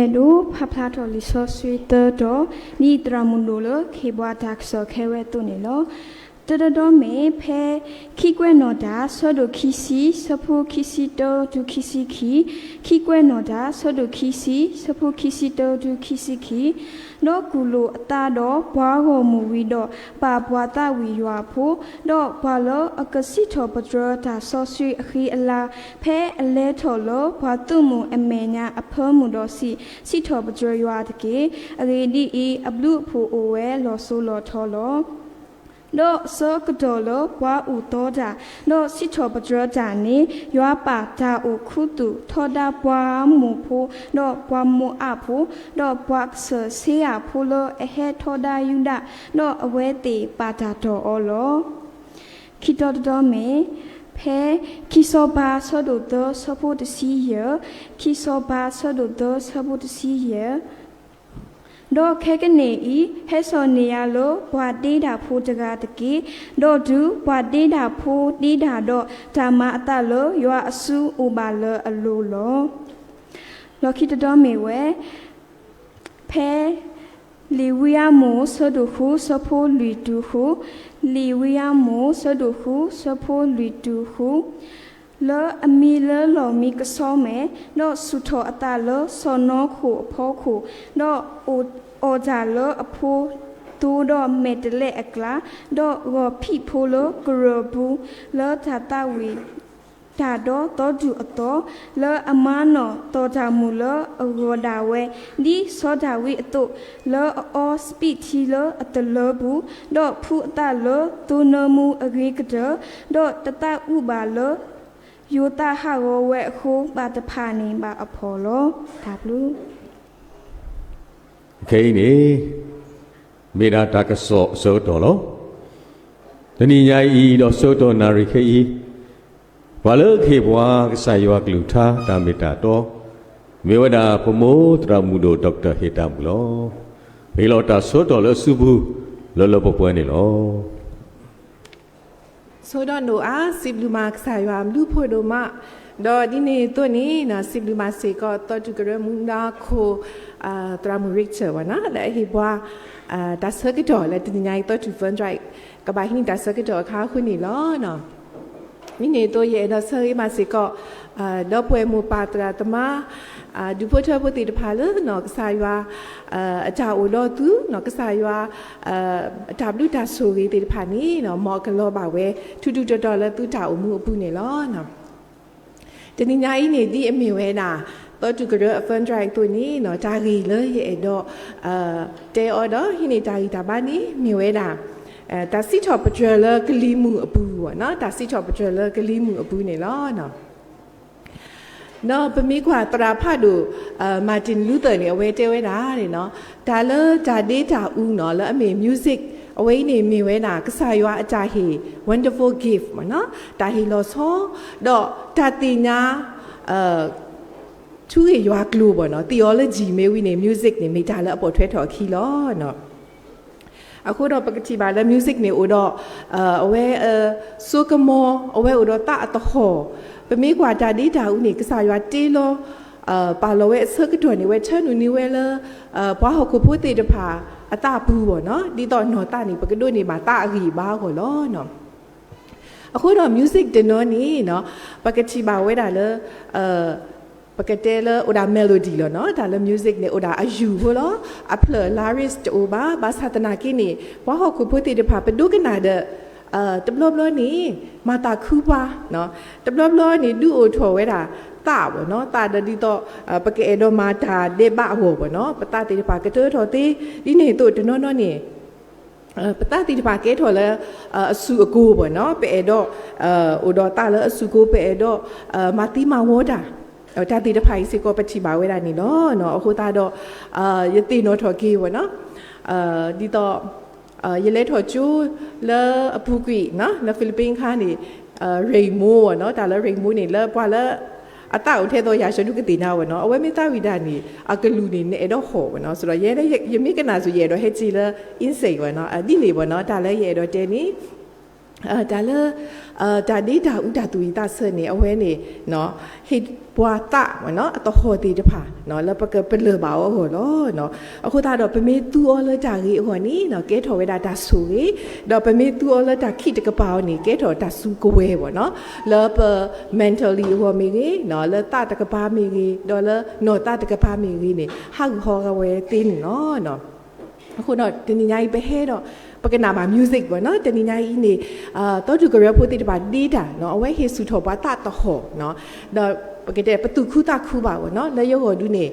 အဲၣ်ဒိးဖးဖျါထီၣ်လံာ်စီဆှံသၢတီၤ, ဒ်သရၣ်မုၣ်ဒိၣ်လၢခ့ၣ်ပှၤတၢ်ကစီၣ်ခဲဝဲအသိးန့ၣ်လီၤ. တတီၤတီၤမ့ၢ်ဖဲ ခံကွဲးနီၣ်တၢ် ဆၢဒိၣ်ခံဆံ ဆၢဖိခံဆံတၢတုၤခံဆံခံ, ခံကွဲးနီၣ်တၢ် ဆၢဒိၣ်ခံဆံ ဆၢဖိခံဆံတၢတုၤခံဆံခံ, ဒီးကူၣ်လိာ်အသးဒီးပှၤဂီၢ်မုၢ်ဝံၤဒီး ပာ်ပှၤသးဝံၣ်ယွၤအဖိ, ဒီးပှၤလၢအကစံးထီၣ်ပတြၢၤတၢ်စီဆှံအဃံအလၤ, ဖဲအလဲၤထီၣ်လၢပှၤသုးမုၢ်အမဲာ်ညါအဖၢမုၢ်ဒီးစံး, စံးထီၣ်ပတြၢၤယွၤတက့ၢ်. အဂ့ၢ်ဒ်အံၤ, အဘျုးအဖှိၣ်အိၣ်ဝဲလီၤစိၤလီၤထီလီၤ. ဒီးဆၢကတီၢ်လၢပှၤအိၣ်သီတၢ်, ဒီးစံးထီၣ်ပတြၢၤတၢ်န့ၣ်, ယွၤပာ်တၢ်အိၣ်ခူသူၣ်ထီဒါပှၤအမိၣ်ဖိ, ဒီးပှၤမိၤအၣ်ဖိ, ဒီးပှၤကစၢၢ်စ့ယၤဖိလၢအဟဲထီဒါယူဒၤ, ဒီးအဝဲသ့ၣ်ပာ်တၢ်တီၢ်အီၤလီၤ. ခံတီၤတတီၤမ့ၢ် ဖဲ ခံစီၤပၤဆၢဒိၣ်သၢဆၢဖိတဆံယဲၢ်, ခံစီၤပၤဆၢဒိၣ်သၢဆၢဖိတဆံယဲၢ်. ဒီးခဲကနံၣ်အံၤ, ဟဲစိာ်န့ၢ်ယၤလၢပှၤဒ့တၢ်ဖိတဂၤတက့ၢ်. ဒီးတုၤပှၤဒ့တၢ်ဖိဒ့တၢ်ဒီးတၢ်မၤအသးလၢယွၤအစုအိၣ်ဘၣ်လၢအလိၤလီၤ. လီၢ်ခံတတီၤမ့ၢ်ဝဲ ဖဲ လံာ်ဝံယၤမိၣ်ဆၢဒိၣ်ဃုဆၢဖိလွံၢ်တုၤဃု, လံာ်ဝံယၤမိၣ်ဆၢဒိၣ်ဃုဆၢဖိလွံၢ်တုၤဃု, လၢအမံၤလၢလီၢ်မံကဆှီမဲာ်, ဒီးဆူၣ်ထီၣ်အသးလၢစီၢ်နီၤခိၣ်အဖီခိၣ်, ဒီးအီၣ်တၢ်လၢအဖိသိဒီးမဲာ်တဲးလဲးအကျါ, ဒီးဂီၤဖံးဖိလၢကရၢၢ်ပူၤ, လၢတၢ်သးဝံၣ် တၢ်ဒီးသီဒူၣ်အသီ, လၢအမၤနီၣ်သီၣ်တၢ်မုၢ်လၢအဂီၢ်ဒၣ်ဝဲ, ဒ်စီၤဒၤဝံးအသိး, လၢအအီစပံးထံလၢအတလၢပူၤ, ဒီးဖှူအသးလၢသိနၢမူအဂ့ၤကတၢၢ်, ဒီးတသးအုးဘၣ်လၢ ယိၤသးဟးဂီၤဝဲအဃိ ဘၣ်တဖၣ်န့ၣ်ဘၣ်အဖှီၣ်လီၤ. တၢ်ဘျုး ခဲအံၤန့ၣ် မ့ၢ်ဒၣ်တၢ်ကစီၣ်အဆၢကတီၢ်လီၤ. တနံၤညါအံၤဒီးဆၢကတီၢ်နၣ်ရံၣ်ခဲအံၤ, ပှၤလၢခ့ၣ်ပှၤကစၢ်ယွၤကလုၢ်ကထါတၢ်မ့ၢ်တၢ်တီ, မ့ၢ်ဝဲဒၣ်ပမိၢ်သရၣ်မုၣ်ဒိၣ် Doctor ဟ့ၣ်တၢ်မုၢ်လီၤ. ပဟ့ၣ်လီၤတၢ်ဆၢကတီၢ်လၢအစုပူၤ လၢလၢပှဲၤပှဲၤန့ၣ်လီၤ. ဆိဒီးနိၣ်အါ စံးဘျုးမးကစၢ်ယွၤအဘျုးဖှိၣ်ဒိၣ်မး, ဒီးဒ်န့ၣ်အသိးန့ၣ် စံးဘျုးမးစ့ၢ်ကီးသီတူၢ်ကရၢမူဒါခိၣ် သရၣ်မုၣ် Richard ဝဲနီၤ လၢအဟ့ၣ်ပှၤ တၢ်ဆၢကတီၢ်လၢတနံၤညါအံၤသီတူၢ် fund drive ကဘၣ်ဟံးန့ၢ်တၢ်ဆၢကတီၢ်အခါအဃိန့ၣ်လီၤ. ဒ်န့ၣ်အသိး ယအဲၣ်ဒိးဆၢဂ့ၤမးစ့ၢ်ကီး ဒီပုၢ်ဝဲၢ်မိၢ်ပၢ်သရၣ်သမါ ဒူဖိထၢဖိသ့ၣ်တဖၣ်လၢ ကစၢ်ယွၤ အတၢ်အိၣ်ဒီးသု ကစၢ်ယွၤ အတၢ်ဘျုးတၢ်ဆိၣ်ဂ့ၤသ့ၣ်တဖၣ်န့ၣ် မ်အကလီၤဘၣ်ဝဲ ထူးထူးတီၤတီၤလၢသုတၢ်အိၣ်မူအပူၤန့ၣ်လီၤ. တနံၤညါအံၤန့ၣ် ဒ်အမ့ၢ်ဝဲဒၣ် သီတူၢ်ကရၢအ fund drive အသိးန့ၣ် တၢ်ဂ့ၢ်လၢယအဲၣ်ဒိး တဲအီၤဒီးဟံးန့ၢ်တၢ်ဂံၢ်တၢ်ဘါန့ၣ် မ့ၢ်ဝဲဒၣ် တၢ်စံးထီၣ်ပတြၢၤလၢကလံၤမုၢ်အပူၤ, တၢ်စံးထီၣ်ပတြၢၤလၢကလံၤမုၢ်အပူၤန့ၣ်လီၤ. ဒီးပမ့ၢ်ကွၢ်သရၣ်ဖးဒိၣ် Martin Luther န့ၣ် အဝဲတဲဝဲဒၣ်န့ၣ် တၢ်လၢတၢ်ဒ့တၢ်အူနီၤ လၢအမ့ၢ် music အဝဲအံၤန့ၣ်မ့ၢ်ဝဲဒၣ် ကစၢ်ယွၤအတၢ်ဟ့ၣ် wonderful gift တၢ်ဟ့ၣ်လီၤဆီ ဒီးတၢ်သ့ၣ်ညါ ထူဂ့ၢ်ယွၤကျိၤဘၣ်နီၤ theology မ့ၢ်ဝံၤန့ၣ် music န့ၣ် မ့ၢ်တၢ်လၢအပိာ်ထွဲထီၣ်အခံလီၤ. အဃိဒီးပကထံၣ်ဘၣ်လၢ music န့ၣ်အိၣ်ဒီး အဝဲ စိကမီၤ အဝဲအိၣ်ဒီးသးအသဟီၣ်, ပမ့ၢ်ကွၢ်တၢ်ဒ့တၢ်အူန့ၣ် ကစၢ်ယွၤတ့လီၤ ပာ်လီၤဝဲအဆၢကတီၢ်န့ၣ် ဝဲထၢနုာ်န့ၢ်ဝဲလၢ ပှၤဟီၣ်ခိၣ်ဖိသ့ၣ်တဖၣ်အသးပူၤဘၣ်နီၤ ဒ်သိးနီၢ်သးန့ၣ် ပကဒိးန့ၢ်ဘၣ်သးအဂံၢ်အဘါအဂီၢ်လီၤ. အဃိဒီး music တနီၤန့ၣ် ပကထံၣ်ဘၣ်ဝဲဒၣ်လၢ ပကတဲလၢအိၣ်ဒၣ် melody လီၤနီၤ တၢ်လၢ music န့ၣ် အိၣ်ဒၣ်အယူၢ်ဖိလီၤ. အဖျၢၣ် lyrics တအိၣ်ဘၣ်. ဘၣ်ဆၣ်သနာ်က့န့ၣ် ပှၤဟီၣ်ခိၣ်ဖိသ့ၣ်တဖၣ် ပဒိကနၣ်ဒီး တဘျီဘျီန့ၣ် မၤသးခုပှၤ, တဘျီဘျီန့ၣ် ဒုးအိၣ်ထီၣ်ဝဲဒၣ်သးဘၣ်နီၤ သးဒီးဒ်သိး ပကအဲၣ်ဒိးမၤတၢ်ဒဲးဘးအဂီၢ်ဘၣ်နီၤ ပသးသ့ၣ်တဖၣ်ကတၢထီၣ်သ့, ဒ်န့ၣ်အသိးတနီၤနီၤန့ၣ် ပသးသ့ၣ်တဖၣ်ကဲထီၣ်လၢ အစုအကိဘၣ်နီၤ ပအဲၣ်ဒိး အိၣ်ဒီးသးလၢအစုအကိ ပအဲၣ်ဒိး မၤသံမၤဝီတၢ် တၢ်သ့ၣ်တဖၣ်အံၤစ့ၢ်ကီးပထံၣ်ဘၣ်ဝဲဒၣ်န့ၣ်လီၤ. အဃိသတးဒီး ယသ့ၣ်နီၣ်ထီၣ်က့ၤဘၣ်နီၤ ဒ်သိး ယလဲၤထီၣ်ကၠိလၢအပူၤကွံာ် လၢ Philippines အခါန့ၣ် rainbow ဘၣ်နီၤ တၢ်လၢ rainbow န့ၣ် လၢပှၤလၢ အသးအိၣ်ထဲသိးယၤဆၢဒုကသ့ၣ်ညါဘၣ်နီၤ အဝဲမ့ၢ်သးဝံၣ်တၢ်န့ၣ် အကလူးန့ၣ် နအဲၣ်ဒိးဟီၣ်ဘၣ်နီၤ ဆိုတော့ ယဲဒၣ်ယမ့ၢ်ကနၣ်စူၤ ယအဲၣ်ဒိးဟဲက့ၤလၢ insect ဘၣ်နီၤ ဒ်န့ၣ်ဘၣ်နီၤ တၢ်လၢယအဲၣ်ဒိးတဲန့ၣ် တၢ်လၢ တၢ်ဒ့တၢ်အူတၢ်သူၣ်ဝံၣ်သးဆၢန့ၣ် အဝဲန့ၣ် ဟ့ၣ်ပှၤသး အသဟီၣ်သ့ၣ်တဖၣ် လၢပကပလၢၢ်ဘၣ်အီၤအဂီၢ်လီၤ. အဃိသတးဒီး ပမ့ၢ်သူအီၤလၢတၢ်ဂ့ၤအဂီၢ်န့ၣ် ကဲထီၣ်ဝဲဒၣ်တၢ်ဆိၣ်ဂ့ၤ, ဒီးပမ့ၢ်သူအီၤလၢတၢ်ခံးတကပၤအီၤန့ၣ် ကဲထီၣ်တၢ်စူၤကဝဲၤဘၣ်နီၤ, လၢပ mentally အဂီၢ်မ့ၢ်ဂ့ၤ, လၢသးတကပၤမ့ၢ်ဂ့ၤ, ဒီးလၢနီၢ်သးတကပၤမ့ၢ်ဂ့ၤန့ၣ် ဟးဂူာ်ဟးဂီၤဝဲသ့န့ၣ်လီၤ. အဃိဒီး တနံၤညါအံၤ ပဟဲဒီး ပကနၣ်ဘၣ် music ဘၣ်နီၤ. တနံၤညါအံၤန့ၣ် သီတူၢ်ကရၢဖိသ့ၣ်တဖၣ်ဒ့တၢ်နီၤ, အဝဲဟ့ၣ်ဆူၣ်ထီၣ်ပှၤသးသဟီၣ်နီၤ, ဒီးပကတဲပသူၣ်ခုသးခုဘၣ်ဘၣ်နီၤ, လၢယဂီၢ်ဒုးန့ၣ်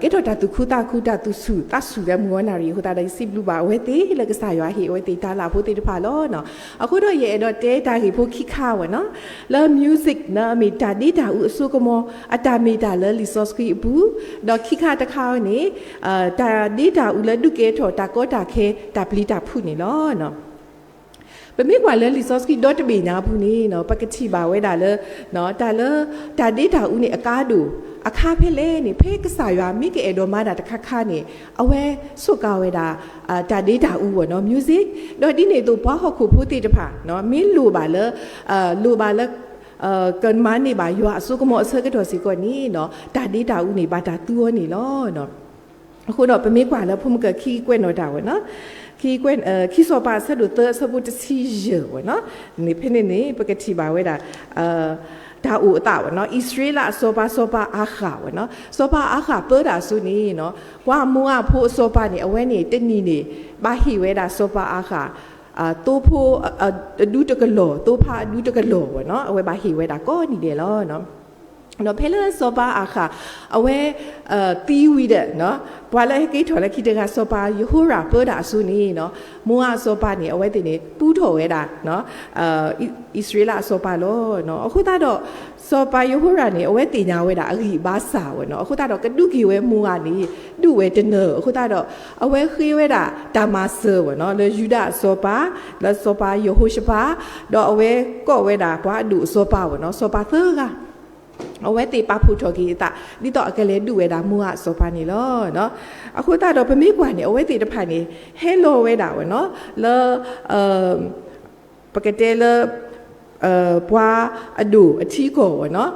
ကဲထီၣ်တၢ်သူၣ်ခုသးခု တၢ်သူၣ်ဆူၣ်သးဆူၣ်လၢမုၢ်ဂီၤနၣ်ရံၣ်အဃိသတးဒီး ယစံးဘျုးဘၣ်အဝဲသ့ၣ်လၢကစၢ်ယွၤဟ့ၣ်အဝဲသ့ၣ်တၢ်လၢ်ဖိသ့ၣ်တဖၣ်လီၤ. အဃိဒီးယအဲၣ်ဒိးတဲတၢ်ဂ့ၢ်ဖိခံခါဘၣ်နီၤ, လၢ music နီၤအမ့ၢ်တၢ်ဒ့တၢ်အူအစိကမီၤ အတၢ်မ့ၢ်တၢ်လၢလံာ်စီဆှံအပူၤ, ဒီးခံခါတခါန့ၣ် တၢ်ဒ့တၢ်အူလၢဒုးကဲထီၣ်တၢ်ကီတၢ်ခဲ တၢ်ပျံၤတၢ်ဖုးန့ၣ်လီၤ. ပမ့ၢ်ကွၢ်လၢလံာ်စီဆှံဒီတဘ့ၣ်ညါပူၤန့ၣ် ပကထံၣ်ဘၣ်ဝဲဒၣ်လၢ တၢ်လၢ တၢ်ဒ့တၢ်အူန့ၣ် အကါဒိၣ် အခါဖဲလဲၣ်န့ၣ် ဖဲကစၢ်ယွၤမ့ၢ်ကအဲၣ်ဒိးမၤတၢ်တခါခါန့ၣ် အဝဲဆိးကါဝဲဒၣ် တၢ်ဒ့တၢ်အူဘၣ်နီၤ music, ဒီးဒ်န့ၣ်အသိးပှၤဟီၣ်ခိၣ်ဖိသ့ၣ်တဖၣ် မ့ၢ်လိၣ်ဘၣ်လၢ လိၣ်ဘၣ်လၢ ကမၤန့ၢ်ဘၣ်ယွၤအစိကမီၤအဆၢကတီၢ်စ့ၢ်ကီးန့ၣ် တၢ်ဒ့တၢ်အူန့ၣ် ဘၣ်တၢ်သူအီၤန့ၣ်လီၤ. အဃိဒီးပမ့ၢ်ကွၢ်လၢဖိမုၣ်ကၢခံကွဲးနီၣ်တၢ်ဝဲနီၤ, ခံကွဲး ခံစီၤပၤအဆၢဒိၣ်သၢအဆၢဖိတဆံယဲၢ်ဝဲနီၤ, န့ၣ်ဖဲန့ၣ်န့ၣ် ပကထံၣ်ဘၣ်ဝဲဒၣ် တၢ်အိၣ်အသးဝဲနီၤ, အံၣ်စရ့လးအစီၤပၤ စီၤပၤအၤဃးဝဲနီၤ, စီၤပၤအၤဃးပၢတၢ်အစိၤန့ၣ်နီၤ, ပှၤမိၤအၤဖိအစီၤပၤန့ၣ် အဝဲန့ၣ်တနံၤန့ၣ် ဘၣ်ဟ့ၣ်ဝဲဒၣ်စီၤပၤအၤဃး သိဖိ အဒူတကလီၢ်, သိဖါအဒူတကလီၢ်ဝဲနီၤ, အဝဲဘၣ်ဟ့ၣ်ဝဲဒၣ်ကိးနံၤဒဲးလီၤ. ဒီးဖဲလၢစီၤပၤအၤဃး အဝဲ သံဝံၤဒီး ပှၤလၢဟဲက့ၤထီၣ်လၢခံတဂၤ စီၤပၤယဟိရၣ်ပၢတၢ်အစိၤန့ၣ်နီၤ, မိၤအၤအစီၤပၤန့ၣ် အဝဲသ့ၣ်န့ၣ် ပူထီၣ်ဝဲဒၣ် အံၣ်စရ့လးအစီၤပၤလီၤ. အဃိသတးဒီး စီၤပၤယဟိရၣ်န့ၣ် အဝဲသ့ၣ်ညါဝဲဒၣ်အဂံၢ်အဘါစၢ်ဝဲနီၤ, အဃိသတးဒီးကဒုးက့ၤဝဲမိၤအၤန့ၣ် ဒုးဝဲတနၢၤ, အဃိသတးဒီး အဝဲဃ့ဝဲဒၣ်တၢ်မၤစၢၤဝဲနီၤ လၢယူဒၤအစီၤပၤ, လၢစီၤပၤယဟိၤၡဖး, ဒီးအဝဲကိးဝဲဒၣ်ပှၤအဒိၣ်အစီၤပၤဝဲနီၤ, စီၤပၤသၢဂၤ အဝဲသ့ၣ်ပာ်ဖှိၣ်ထီၣ်က့ၤအသး ဒ်သိးအကလဲၤဒုးဝဲဒၣ်မိၤအၤအစီၤပၤန့ၣ်လီၤ. အဃိသတးဒီးပမ့ၢ်ကွၢ်န့ၣ် အဝဲသ့ၣ်တဖၣ်န့ၣ် ဟဲလီၤဝဲဒၣ်ဝဲနီၤ လၢ ပကတဲလၢ ပှၤအဒိၣ်အထံအကီၢ်ဝဲနီၤ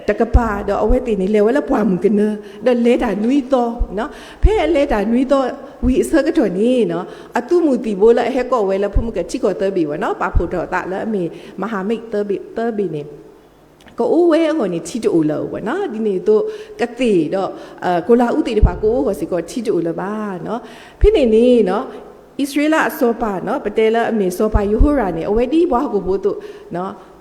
တကပၤ ဒီးအဝဲသ့ၣ်န့ၣ် လဲၤဝဲလၢပှၢ်မုၢ်ကနၢ ဒီးလဲၤတၢ်နွံသီ, ဖဲအလဲၤတၢ်နွံသီဝံၤအဆၢကတီၢ်န့ၣ်နီၤ အသုးမုၢ်သံၣ်ဘိလၢအဟဲကိးဝဲလၢဖိမုၣ်ကၢထံကီၢ်သၢဘ့ၣ်ဝဲနီၤ ပာ်ဖှိၣ်ထီၣ်အသးလၢအမ့ၢ် မၤဟၤမ့ၣ်သၢဘ့ၣ်န့ၣ် ကအိၣ်ဝဲအဂီၢ်န့ၣ် ထံတအိၣ်လၢၤဝဲနီၤ, ဒ်န့ၣ်အသိး ကသ့ၣ်ဒီး ကိလၤအူသ့ၣ်တဖၣ်ကအိၣ်အဂီၢ်စ့ၢ်ကီး ထံတအိၣ်လၢၤဘၣ်နီၤ. ဖဲန့ၣ်န့ၣ်နီၤ အံၣ်စရ့လးအစီၤပၤနီၤ ပတဲလၢအမ့ၢ်စီၤပၤယဟိရၣ်န့ၣ် အဝဲဒ်ပှၤဟီၣ်ခိၣ်ဖိအသိး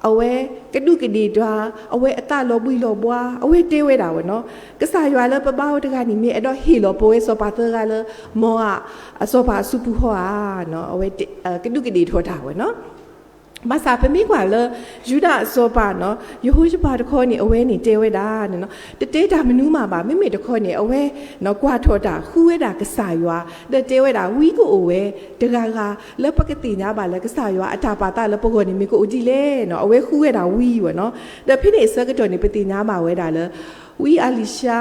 အဝဲကဒူးကဒ့ၣ်တၢ်, အဝဲအသးလီၤဘှံးလီၤဘှါ, အဝဲတဲဝဲဒၣ်ဝဲနီၤ, ကစၢ်ယွၤလၢပဘါအီၤတဂၤန့ၣ် မ့ၢ်အဲၣ်ဒိးဟ့ၣ်လီၤပဝဲစီၤပၤသၢဂၤလၢ မိၤအၤအစီၤပၤအစုပူၤဟီဧါနီၤ, အဝဲကဒူးကဒ့ၣ်ထီၣ်တၢ်ဝဲနီၤ. ဘၣ်ဆၣ်ပမ့ၢ်ကွၢ်လၢ ယူဒၤအစီၤပၤနီၤ ယဟိၤၡဖးတခီန့ၣ် အဝဲန့ၣ်တဲဝဲဒၣ်န့ၣ်နီၤ တတဲတၢ်မနုၤမးဘၣ်, မ့မ့ၢ်တခီန့ၣ် အဝဲ ကွၢ်ထီၣ်တၢ်ဃုဝဲဒၣ်ကစၢ်ယွၤ ဒီးတဲဝဲဒၣ် ဝံကအိၣ်ဝဲတဂၤဂၤ လၢပကသ့ၣ်ညါဘၣ်လၢကစၢ်ယွၤအတၢ်ပာ်သးလၢပဂီၢ်န့ၣ် မ့ၢ်ကအိၣ်ဒ်လဲၣ်နီၤ, အဝဲဃုဝဲဒၣ်ဝံဝဲနီၤ. ဒီးဖဲန့ၣ်အဆၢကတီၢ်န့ၣ် ပသ့ၣ်ညါဘၣ်ဝဲဒၣ်လၢ ဝံအၤလံၤၡါ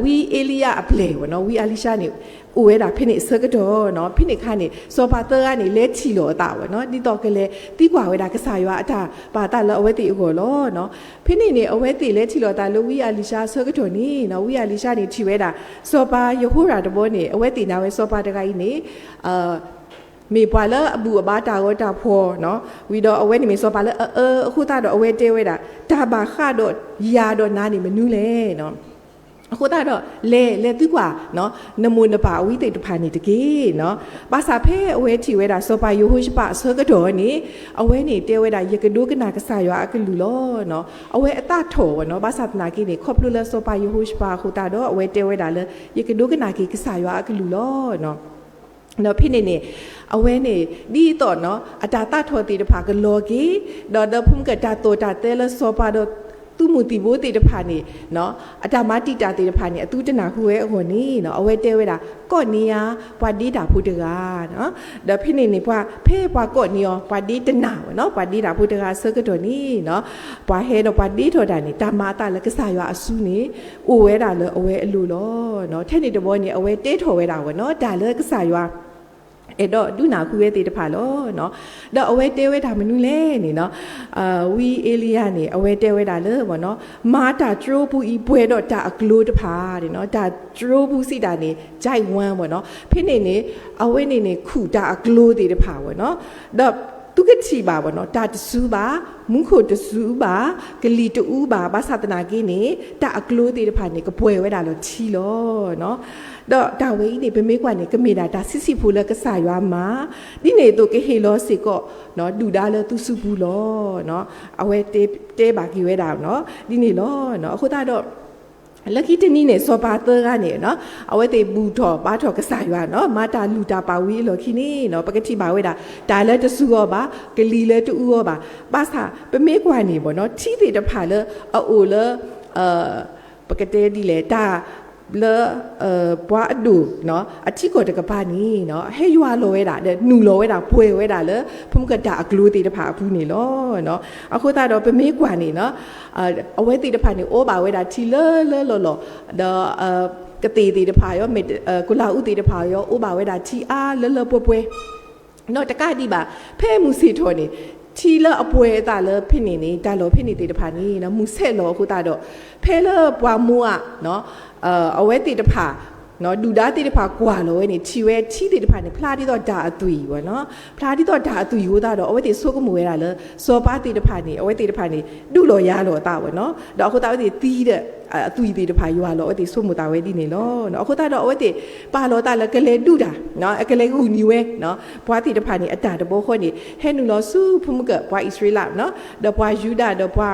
ဝံအ့လံယၤအပျဲၢ်ဝဲနီၤ, ဝံအၤလံၤၡါန့ၣ် အိၣ်ဝဲဒၣ်ဖဲန့ၣ်အဆၢကတီၢ်နီၤ. ဖဲန့ၣ်အခါန့ၣ် စီၤပၤသၢဂၤန့ၣ် လဲၤထံၣ်လိာ်အသးဝဲနီၤ, ဒ်သိးကလဲၤသံကွၢ်ဝဲဒၣ်ကစၢ်ယွၤအတၢ်ပာ်သးလၢအဝဲသ့ၣ်အဂီၢ်လီၤ. ဖဲန့ၣ်န့ၣ် အဝဲသ့ၣ်လဲၤထံၣ်လိာ်အသးလၢဝံအၤလံၤၡါအဆၢကတီၢ်န့ၣ်နီၤ, ဝံအၤလံၤၡါန့ၣ်ထံၣ်ဝဲဒၣ် စီၤပၤယဟိရၣ်တဘီန့ၣ် အဝဲသ့ၣ်ညါဝဲစီၤပၤတဂၤအံၤန့ၣ် မ့ၢ်ပှၤလၢအဘူၣ်အဘါတၢ်ဂီၤတၢ်ဖီၣ်နီၤ, ဝံၤဒီးအဝဲန့ၣ်မ့ၢ်စီၤပၤလၢအအၢအဃိသတးဒီး အဝဲတဲဝဲဒၣ် တၢ်ဘၣ်ဃးဒီးယၤဒီးနၤန့ၣ်မနုၤလဲၣ်နီၤ. အဃိသတးဒီး လဲၤ လဲၤသံကွၢ် နမိၢ်နပၢ်အဝဲသ့ၣ်တဖၣ်န့ၣ်တက့ၢ်နီၤ. ဘၣ်ဆၣ်ဖဲအဝဲထံၣ်ဝဲဒၣ်စီၤပၤယဟိၤၡဖးအဆၢကတီၢ်န့ၣ် အဝဲန့ၣ်တဲဝဲဒၣ် ယကဒိကနၣ်ကစၢ်ယွၤအကလုၢ်လီၤနီၤ. အဝဲအသးထီၣ်ဝဲနီၤ, ဘၣ်ဆၣ်သနာ်က့န့ၣ် ခီဖျိလၢစီၤပၤယဟိၤၡဖးအဃိသတးဒီး အဝဲတဲဝဲဒၣ်လၢ ယကဒိကနၣ်က့ၤကစၢ်ယွၤအကလုၢ်လီၤနီၤ. ဒီးဖဲန့ၣ်န့ၣ် အဝဲန့ၣ် ဒ်သိးနီၤ အတၢ်သးထီၣ်သ့ၣ်တဖၣ်ကလီၤက့ၤ, ဒီးဒီးဖိမုၣ်ကၢ်တၢ်သိၣ်တၢ်သဲလၢစီၤပၤဒီးသုးမုၢ်သံၣ်ဘိသ့ၣ်တဖၣ်န့ၣ် အတၢ်မၤတံာ်တာ်သ့ၣ်တဖၣ်န့ၣ် အသုတနၢ်ဟူဝဲအဂီၢ်န့ၣ်နီၤ အဝဲတဲဝဲဒၣ် ကိးန့ၢ်ယၤ ပှၤဒ့တၢ်ဖိတဂၤနီၤ. ဒီးဖဲန့ၣ်န့ၣ် ပှၤ ဖဲပှၤကိးန့ၢ်အီၤ ပှၤဒ့တနၢ်ဝဲနီၤ, ပှၤဒ့တၢ်ဖိတဂၤအဆၢကတီၢ်န့ၣ်နီၤ ပှၤဟဲဒီးပှၤဒ့ထီၣ်တၢ်န့ၣ် တၢ်မၤအသးလၢကစၢ်ယွၤအစုန့ၣ် အိၣ်ဝဲဒၣ်လၢအဝဲအလိၤလီၤ. ထဲန့ၣ်တဘျီန့ၣ် အဝဲတဲထီၣ်ဝဲဒၣ်ဝဲနီၤ တၢ်လၢကစၢ်ယွၤ အဲၣ်ဒိးဒုးနၢ်ဟူဝဲသ့ၣ်တဖၣ်လီၤ. ဒီးအဝဲတဲဝဲဒၣ်မနုၤလဲၣ်န့ၣ်, ဝံအ့လံယၤန့ၣ် အဝဲတဲဝဲဒၣ်လၢ မၤတၢ်တြိပူၤအံၤပှဲၤဒီးတၢ်အကျိၤတဖၣ်, တၢ်တြိပူၤစံးတၢ်န့ၣ် giant one ဘၣ်နီၤ, ဖဲန့ၣ်န့ၣ် အဝဲန့ၣ်န့ၣ် ခူၣ်တၢ်အကျိၤသ့ၣ်တဖၣ်ဘၣ်နီၤ, ဒီးသုကထံၣ်ဘၣ်ဘၣ်နီၤ, တၢ်တစူဘၣ်, မူခိၣ်တစူဘၣ်, ကလံၤတအူဘၣ်, ဘၣ်ဆၣ်သနာ်က့န့ၣ် တၢ်အကျိၤသ့ၣ်တဖၣ်န့ၣ် ကပှဲၤဝဲဒၣ်လီၤထံလီၤ. ဒီးတၢ်ဝဲအံၤန့ၣ် ပမ့ၢ်ကွၢ်န့ၣ် ကမ့ၢ်ဒၣ်တၢ်ဆံးဆံးဖိလၢကစၢ်ယွၤမၤ, ဒ်န့ၣ်အသိးကဟ့ၣ်လီၤစ့ၢ်ကီး ဒုၣ်ဒါလၢသုစုပူၤလီၤ. အဝဲတဲဘၣ်က့ၤဝဲဒၣ် ဒ်န့ၣ်လီၤ. အဃိသတးဒီး လၢခံတနံၤန့ၣ် စီၤပၤသၢဂၤန့ၣ် အဝဲသ့ၣ်ဘူၣ်ထီၣ်ဘါထီၣ်ကစၢ်ယွၤနီၤ, မၤတၢ်လုၢ်တၢ်ပာ်ဝံၤအလီၢ်ခံန့ၣ်နီၤ, ပကထံၣ်ဘၣ်ဝဲဒၣ် တၢ်လၢတစူအီၤဘၣ်, ကလံၤလၢတအူအီၤဘၣ်. ဘၣ်ဆၣ်ပမ့ၢ်ကွၢ်န့ၣ်ဘၣ်နီၤ, ထံသ့ၣ်တဖၣ်လၢအအိၣ်လၢ ပကတဲဒ်လဲၣ်, တၢ်လၢ ပှၤအဒိၣ် အထံကီၢ်တကပၤန့ၣ်နီၤ, ဟဲယွၤလီၤဝဲဒၣ် ဒီးနုာ်လီၤဝဲဒၣ် ပှဲၤဝဲဒၣ်လၢ ဖိမုၣ်ကတၢ်အကျိၤသ့ၣ်တဖၣ်အပူၤန့ၣ်လီၤ. အဃိသတးဒီး ပမ့ၢ်ကွၢ်န့ၣ်နီၤ, အဝဲသ့ၣ်တဖၣ်န့ၣ် အိၣ်ဘၣ်ဝဲဒၣ်ထံလၢလၢလီၢ်လီၢ်, ဒီး ကသ့ၣ်သ့ၣ်တဖၣ်ယီၤ, ကလၤအူသ့ၣ်တဖၣ်ယီၤ, အိၣ်ဘၣ်ဝဲဒၣ်ထံအါလၢလၢပှဲၤပှဲၤ ဒီးတကးဒံးဘၣ်, ဖဲမုၢ်ဆ့ၣ်ထီၣ်န့ၣ် ထံလၢအပှဲၤအသးလၢဖဲန့ၣ်န့ၣ် တၢ်လီၢ်ဖဲန့ၣ်သ့ၣ်တဖၣ်န့ၣ် မုၢ်ဆဲးလီၤအဃိသတးဒီး ဖဲလၢပှၤမိၤအး အဝဲသ့ၣ်တဖၣ် ဒုၣ်ဒါသ့ၣ်တဖၣ်ကွၢ်လီၤဝဲန့ၣ် ထံၣ်ဝဲထံသ့ၣ်တဖၣ်န့ၣ် ဖျါဒ်သိးတၢ်အသွံၣ်ဝဲနီၤ, ဖျါဒ်သိးတၢ်အသွံၣ်အဃိသတးဒီး အဝဲသ့ၣ်ဆိကမိၣ်ဝဲဒၣ်လၢ စီၤပၤသ့ၣ်တဖၣ်န့ၣ် အဝဲသ့ၣ်တဖၣ်န့ၣ် ဒုးလီၤယၤလီၤအသးဝဲနီၤ, ဒီးအဃိသတးအဝဲသ့ၣ်သံဒီး အသွံၣ်သ့ၣ်တဖၣ်ယွၤလီၤ အဝဲသ့ၣ်ဆိကမိၣ်သးဝဲဒ်န့ၣ်လီၤ. အဃိသတးဒီးအဝဲသ့ၣ်ပာ်လီၤသးလၢကလဲၤဒုးတၢ်, ကလဲၤဂုာ်န့ၢ်ဝဲ ပှၤသ့ၣ်တဖၣ်န့ၣ် အတၢ်တဘျီဃီန့ၣ် ဟဲနုာ်လီၤဆူဖိမုၣ်ကပှၤအံၣ်စရ့လးနီၤ, ဒီးပှၤယူဒၤဒီးပှၤ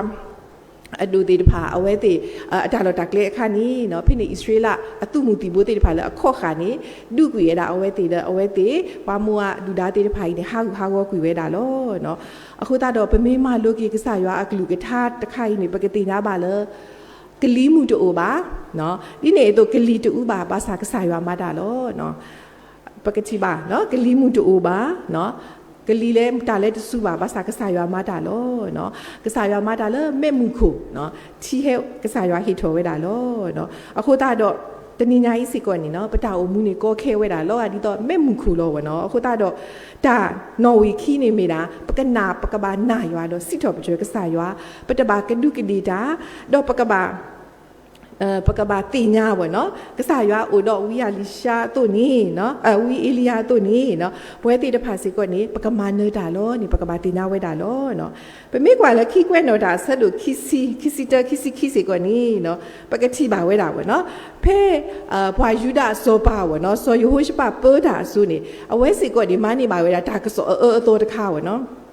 အဒိၣ်သ့ၣ်တဖၣ် အဝဲသ့ၣ် အတၢ်လီၢ်တၢ်ကျဲအခါန့ၣ်နီၤ, ဖဲန့ၣ်အံၣ်စရ့လးအသုးမုၢ်သံၣ်ဘိသ့ၣ်တဖၣ်လၢအခီၣ်ဃာ်န့ၣ် ဒုးကွံာ်ဝဲဒၣ်အဝဲသ့ၣ်ဒီး အဝဲသ့ၣ် ပှၤမိၤအးဒုၣ်ဒါသ့ၣ်တဖၣ်အံၤန့ၣ် ဟးဂူာ်ဟးဂီၤကွံာ်ဝဲဒၣ်လီၤ. အဃိသတးဒီး ပမ့ၢ်မၤလိက့ၤကစၢ်ယွၤအကလုၢ်ကထါတခါအံၤန့ၣ် ပကသ့ၣ်ညါဘၣ်လၢ ကလံၤမုၢ်တအိၣ်ဘၣ်, ဒ်န့ၣ်အသိးကလံၤတအူဘၣ် ဘၣ်ဆၣ်ကစၢ်ယွၤမၤတၢ်လီၤ. ပကထံၣ်ဘၣ် ကလံၤမုၢ်တအိၣ်ဘၣ်, ကလံၤလၢတၢ်လၢတစူဘၣ် ဘၣ်ဆၣ်ကစၢ်ယွၤမၤတၢ်လီၤ. ကစၢ်ယွၤမၤတၢ်လၢမ့ၣ်မုၢ်ခိၣ်, ထံဟဲကစၢ်ယွၤဟ့ၣ်ထီၣ်ဝဲဒၣ်လီၤ. အဃိသတးဒီး တနံၤညါအံၤစ့ၢ်ကီးန့ၣ်နီၤ ပတၢ်အိၣ်မူန့ၣ်ကီခဲဝဲဒၣ်လီၤ ဒ်သိးမ့ၣ်မုၢ်ခိၣ်လီၤဝဲနီၤ. အဃိသတးဒီး တၢ်နီၣ်ဝံာ်ခံန့ၣ်မ့ၢ်ဒၣ် ပကနၣ် ပကဘၣ်နာ်ယွၤဒီးစံးထီၣ်ပတြၢၤကစၢ်ယွၤ, ပတဘၣ်ကဒူးကဒ့ၣ်တၢ်, ဒီးပကဘၣ် ပကဘၣ်သ့ၣ်ညါဝဲနီၤ ကစၢ်ယွၤအိၣ်ဒီးဝံအလံၤၡါအသိးန့ၣ်, ဝံအ့လံယၤအသိးန့ၣ်, ပဝဲသ့ၣ်တဖၣ်စ့ၢ်ကီးန့ၣ် ပကမၤနၢၤတၢ်လီၤန့ၣ် ပကဘၣ်သ့ၣ်ညါဝဲဒၣ်လီၤ. ပမ့ၢ်ကွၢ်လၢခံကွဲးနီၣ်တၢ်အဆၢဒိၣ်ခံဆံ, ခံဆံတၢ ခံဆံခံစ့ၢ်ကီးန့ၣ်, ပကထံၣ်ဘၣ်ဝဲဒၣ်ဝဲနီၤ, ဖဲ ပှၤယူဒၤစီၤပၤဝဲနီၤ စီၤယဟိၤၡဖးပၢတၢ်အစိၤန့ၣ် အဝဲစ့ၢ်ကီးန့ၣ် မၤန့ၢ်ဘၣ်ဝဲဒၣ်တၢ်ကစီၣ်အအၢအသီတခါဝဲနီၤ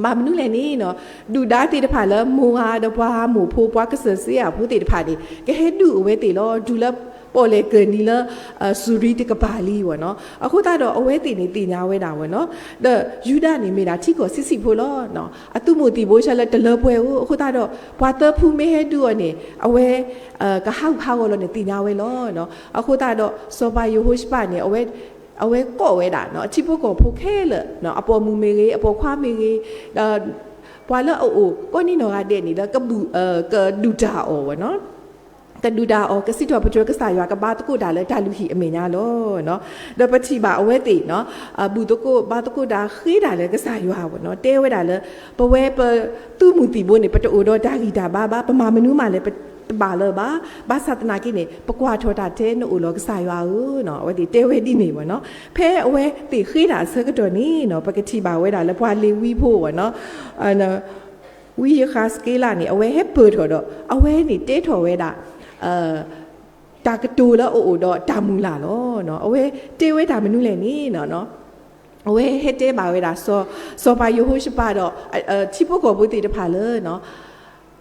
ဘၣ်မနုၤလဲၣ်န့ၣ်နီၤ, ဒုၣ်ဒါသ့ၣ်တဖၣ်လၢမိၤအၤဒီးပှၤအမိၣ်ဖိ ပှၤကစၢၢ်စ့အဖိသ့ၣ်တဖၣ်န့ၣ် ကဟဲဒုးအဝဲသ့ၣ်လီၤ တုၤလၢပီၣ်လဲၣ်ကၢၢ်နံၤလၢ စူၤရံတကပၤလံဝဲနီၤ. အဃိသတးဒီးအဝဲသ့ၣ်န့ၣ်သ့ၣ်ညါဝဲဒၣ်ဝဲနီၤ, ဒီးယူဒၤန့ၣ်မ့ၢ်ဒၣ်ထံကီၢ်ဆံးဆံးဖိလီၤ. အသုးမုၢ်သံၣ်ဘိဆၢလၢတလၢပှဲၤဧိၤ အဃိသတးဒီး ပှၤသၢဖုမ့ၢ်ဟဲဒုးအီၤန့ၣ် အဝဲ ကဟးဂူာ်ဟးဂီၤလီၤန့ၣ်သ့ၣ်ညါဝဲလီၤ. အဃိသတးဒီး စီၤပၤယဟိၤၡဖးန့ၣ် အဝဲကိးဝဲဒၣ် ထံဖိကီၢ်ဖိခဲလၢာ် အပိာ်မုၣ်မ့ၢ်ဂ့ၤ အပိာ်ခွါမ့ၢ်ဂ့ၤ ဒီး ပှၤလၢအအိၣ်ကိးနံၤနီၢ်ဂၤဒဲးန့ၣ်ဒီး ကဒုၣ်တၢ်အီၣ်ဝဲနီၤ, ကဒုၣ်တၢ်အီၣ် ကစံးထီၣ်ပတြၢၤကစၢ်ယွၤ ကဘါသကိးတၢ်လၢတၢ်လုၢ်ဟံၣ်အမဲာ်ညါလီၤ. ဒီးပထံၣ်ဘၣ်အဝဲသ့ၣ် ဘူၣ်သကိးဘါသကိးတၢ်ဃ့တၢ်လၢကစၢ်ယွၤဝဲနီၤ, တဲဝဲဒၣ်လၢ ပဝဲပသုးမုၢ်သံၣ်ဘိန့ၣ် ပတအိၣ်ဒီးတၢ်ဂံၢ်တၢ်ဘါဘၣ်, ပမၤမနုၤမးလဲၣ် ပတဘၣ်လၢၤဘၣ်, ဘၣ်ဆၣ်သနာ်က့န့ၣ် ပကွၢ်ထီၣ်တၢ်ထဲနအိၣ်လီၤကစၢ်ယွၤဧၢ, အဝဲသ့ၣ်တဲဝဲဒ်န့ၣ်ဝဲနီၤ. ဖဲအဝဲသ့ၣ်ဃ့တၢ်အဆၢကတီၢ်န့ၣ်နီၤ ပကထံၣ်ဘၣ်ဝဲဒၣ်လၢပှၤလ့ၤဝံဖိဝဲနီၤ ဝံယဃးစက့လးန့ၣ် အဝဲဟဲပၢၢ်ထီၣ်ဒီး အဝဲန့ၣ်တဲထီၣ်ဝဲဒၣ် တၢ်ကတိၤလၢအအိၣ်ဒီးတၢ်မုၢ်လၢ်လီၤ. အဝဲတဲဝဲတၢ်မနုၤလဲၣ်န့ၣ် အဝဲဟဲတဲဘၣ်ဝဲဒၣ် စီၤပၤယဟိၤၡဖးဒီး ထံဖိကီၢ်ဖိသ့ၣ်တဖၣ်လၢ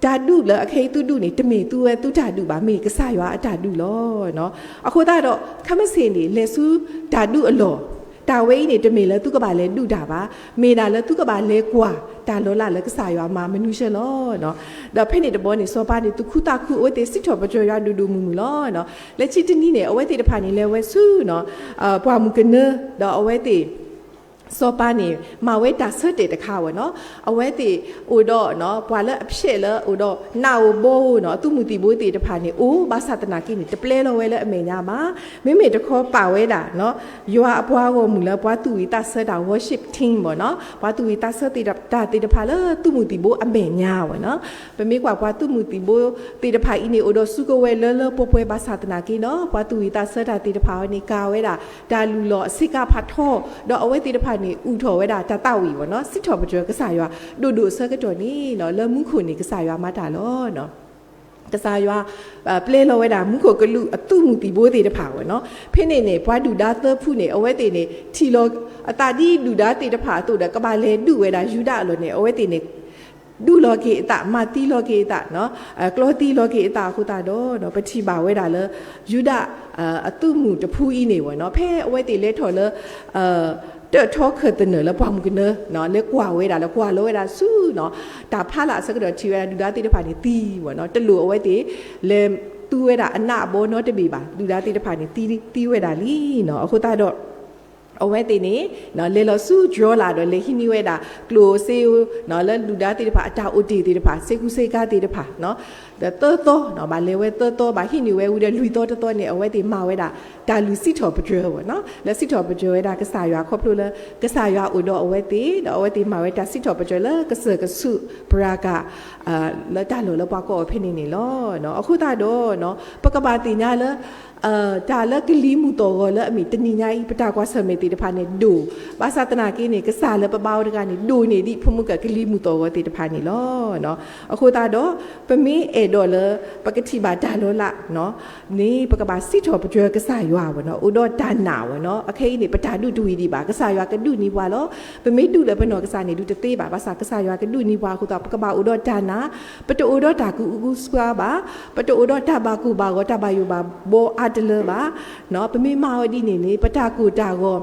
တၢ်ဒုးလၢအခဲအံၤသုဒုးန့ၣ် တမ့ၢ်သုဝဲသုတၢ်ဒုးဘၣ်, မ့ၢ်ကစၢ်ယွၤအတၢ်ဒုးလီၤ. အဃိသတးဒီး ခဲမုၢ်ဆ့ၣ်န့ၣ် လဲၤဆူတၢ်ဒုးအလီၢ်, တၢ်ဝဲအံၤန့ၣ် တမ့ၢ်လၢသုကဘၣ်လဲၤဒုးတၢ်ဘၣ်, မ့ၢ်ဒၣ်လၢသုကဘၣ်လဲၤကွၢ်တၢ်လီၤလးလၢကစၢ်ယွၤမၤမနုၤဆၢလီၤ. ဒီးဖဲန့ၣ်တဘျီန့ၣ် စီၤပၤန့ၣ် သူၣ်ခုသးခု အဝဲသ့ၣ်စံးထီၣ်ပတြၢၤယွၤဒိၣ်ဒိၣ်မုၢ်မုၢ်လီၤ. လၢခံတနံၤန့ၣ် အဝဲသ့ၣ်တဖၣ်န့ၣ် လဲၤဝဲဆူ ပှၢ်မုၢ်ကနၢ ဒီးအဝဲသ့ၣ် စီၤပၤန့ၣ် မၤဝဲတၢ်ဆၢတဲာ်တခါဝဲနီၤ. အဝဲသ့ၣ်အိၣ်ဒီး ပှၤလၢအဖျဲးလၢအိၣ်ဒီး နးဧိၤဘီဧိၤနီၤ အသုးမုၢ်သံၣ်ဘိသ့ၣ်တဖၣ်န့ၣ် အိၣ်ဘၣ်ဆၣ်သနာ်က့န့ၣ် တပျဲလီၤဝဲလၢအမဲာ်ညါဘၣ်. မ့မ့ၢ်တခီပာ်ဝဲဒၣ် ယွၤအပှၤဂီၢ်မုၢ်လၢပှၤသူၣ်ဝံၣ်သးဆၢတၢ် worship team ဘၣ်နီၤ ပှၤသူၣ်ဝံၣ်သးဆၢတၢ်သ့ၣ်တဖၣ်လၢသုးမုၢ်သံၣ်ဘိအမဲာ်ညါဝဲနီၤ. ပမ့ၢ်ကွၢ်ပှၤသုးမုၢ်သံၣ်ဘိသ့ၣ်တဖၣ်အံၤန့ၣ် အိၣ်ဒီးစုကဝဲၤလၢလၢပှဲၤပှဲၤဘၣ်ဆၣ်သနာ်က့နီၤ ပှၤသူၣ်ဝံၣ်သးဆၢတၢ်သ့ၣ်တဖၣ်အံၤန့ၣ် ကၤဝဲဒၣ် တၢ်လုၢ်လီၢ်အဆ့ကၤဖးထီ, ဒီးအဝဲသ့ၣ်တဖၣ်န့ၣ် အုၣ်ထီၣ်ဝဲဒၣ်တၢ်သးဝံၣ်ဝဲနီၤ စံးထီၣ်ပတြၢၤကစၢ်ယွၤ ဒိၣ်ဒိၣ်အဆၢကတီၢ်န့ၣ်နီၤ လၢမူခိၣ်န့ၣ် ကစၢ်ယွၤမၤတၢ်လီၤ. ကစၢ်ယွၤ ပျဲလီၤဝဲဒၣ်မူခိၣ်ကလူးအသုးမုၢ်သံၣ်ဘိသ့ၣ်တဖၣ်ဝဲနီၤ. ဖဲန့ၣ်န့ၣ် ပှၤဒုၣ်ဒါသၢဖုန့ၣ် အဝဲသ့ၣ်န့ၣ် ထံၣ်လီၤအသးဒ်ဒုၣ်ဒါသ့ၣ်တဖၣ်အသိးဒီး ကဘၣ်လဲၤဒုးဝဲဒၣ်ယူဒၤအလီၢ်န့ၣ် အဝဲသ့ၣ်န့ၣ် ဒုးလီၤက့ၤအသး မၤသံလီၤက့ၤအသး ကျီသံလီၤက့ၤအသးအဃိသတးဒီး ပထံၣ်ဘၣ်ဝဲဒၣ်လၢ ယူဒၤ အသုးမုၢ်တဖုအံၤန့ၣ်ဝဲနီၤ ဖဲအဝဲသ့ၣ်လဲၤထီၣ်လၢ တၢၣ်ထီခၢၣ်သနၢၣ်လၢပှၢ်မုၢ်ကနၢ လဲၤကွၢ်ဝဲဒၣ်လၢကွၢ်လီၤဝဲဒၣ်ဆူနီၤ တၢ်ဖးလၢ်အဆၢကတီၢ်ထံၣ်ဝဲဒၣ်ဒုၣ်ဒါသ့ၣ်တဖၣ်န့ၣ်သံဝဲနီၤ တလိၣ်အဝဲသ့ၣ် လဲၤသူဝဲဒၣ်အနးအဘီနီတဘ့ၣ်ဘၣ် ဒုၣ်ဒါသ့ၣ်တဖၣ်န့ၣ်သံ သံဝဲဒၣ်လံနီၤ အဃိသတးဒီး အဝဲသ့ၣ်န့ၣ် လဲၤလီၤဆူကၠီလးဒီးလဲၤဟံးန့ၢ်ဝဲဒၣ် ကျိၣ်စ့ဧိၤ လၢဒုၣ်ဒါသ့ၣ်တဖၣ်အတၢ်အိၣ်တ့ၢ်သ့ၣ်တဖၣ် စ့ကူစ့ကၤသ့ၣ်တဖၣ် ဒီးသၢသီ ဘၣ်လဲၤဝဲသၢသီ ဘၣ်ဟံးန့ၢ်ဝဲဝံၤဒီးလွံၢ်သီတသီန့ၣ် အဝဲသ့ၣ်မၤဝဲဒၣ် တၢ်လုၢ်စံးထီၣ်ပတြၢၤဝဲနီၤ လၢစံးထီၣ်ပတြၢၤဝဲဒၣ်ကစၢ်ယွၤခီဖျိလၢ ကစၢ်ယွၤအိၣ်ဒီးအဝဲသ့ၣ် ဒီးအဝဲသ့ၣ်မၤဝဲတၢ်စံးထီၣ်ပတြၢၤလၢကစၢၢ်ကဆူး ပရၤကၤ လၢတၢ်လီၢ်လၢပှၤကိးအီၤဖဲန့ၣ်န့ၣ်လီၤ. အဃိသတးဒီး ပကဘၣ်သ့ၣ်ညါလၢ တၢ်လၢကလံၤမုၢ်သီၣ်ဂီၤလၢအမ့ၢ်တနံၤညါအံၤ ပတၢ်ကွၢ်ဆၢၣ်မဲာ်သ့ၣ်တဖၣ်န့ၣ်ဒိၣ်, ဘၣ်ဆၣ်သနာ်က့န့ၣ် ကစၢ်လၢပဘါအီၤတဂၤန့ၣ် ဒိၣ်န့ၢ်ဒံးဖိမုၣ်ကၢၢ်ကလံၤမုၢ်သီၣ်ဂီၤသ့ၣ်တဖၣ်န့ၣ်လီၤ. အဃိသတးဒီး ပမ့ၢ်အဲၣ်ဒိးလၢ ပကထံၣ်ဘၣ်တၢ်လီၤလး န့ၣ် ပကဘၣ်စံးထီၣ်ပတြၢၤကစၢ်ယွၤဝဲနီၤ အိၣ်ဒီးတၢ်နာ်ဝဲနီၤ အခဲအံၤန့ၣ် ပတၢ်ဒုးတဝံၤဒံးဘၣ် ကစၢ်ယွၤကဒုးန့ၢ်ပှၤလီၤ. ပမ့ၢ်ဒုးလၢပနီၢ်ကစၢ်န့ၣ် ဒုးတသ့ဘၣ် ဘၣ်ဆၣ်ကစၢ်ယွၤကဒုးန့ၢ်ပှၤအဃိသတး ပကဘၣ်အိၣ်ဒီးတၢ်နာ်, ပတအိၣ်ဒီးတၢ်ကအုကစွါဘၣ်, ပတအိၣ်ဒီးတၢ်ဘၣ်ကိၢ်ဘၣ်ဂီၤ တၢ်ဘၣ်ယိၣ်ဘၣ်ဘီအါတလၢဘၣ်. ပမ့ၢ်မၤအီၤဒ်န့ၣ်န့ၣ် ပတၢ်ကိၢ်တၢ်ဂီၤ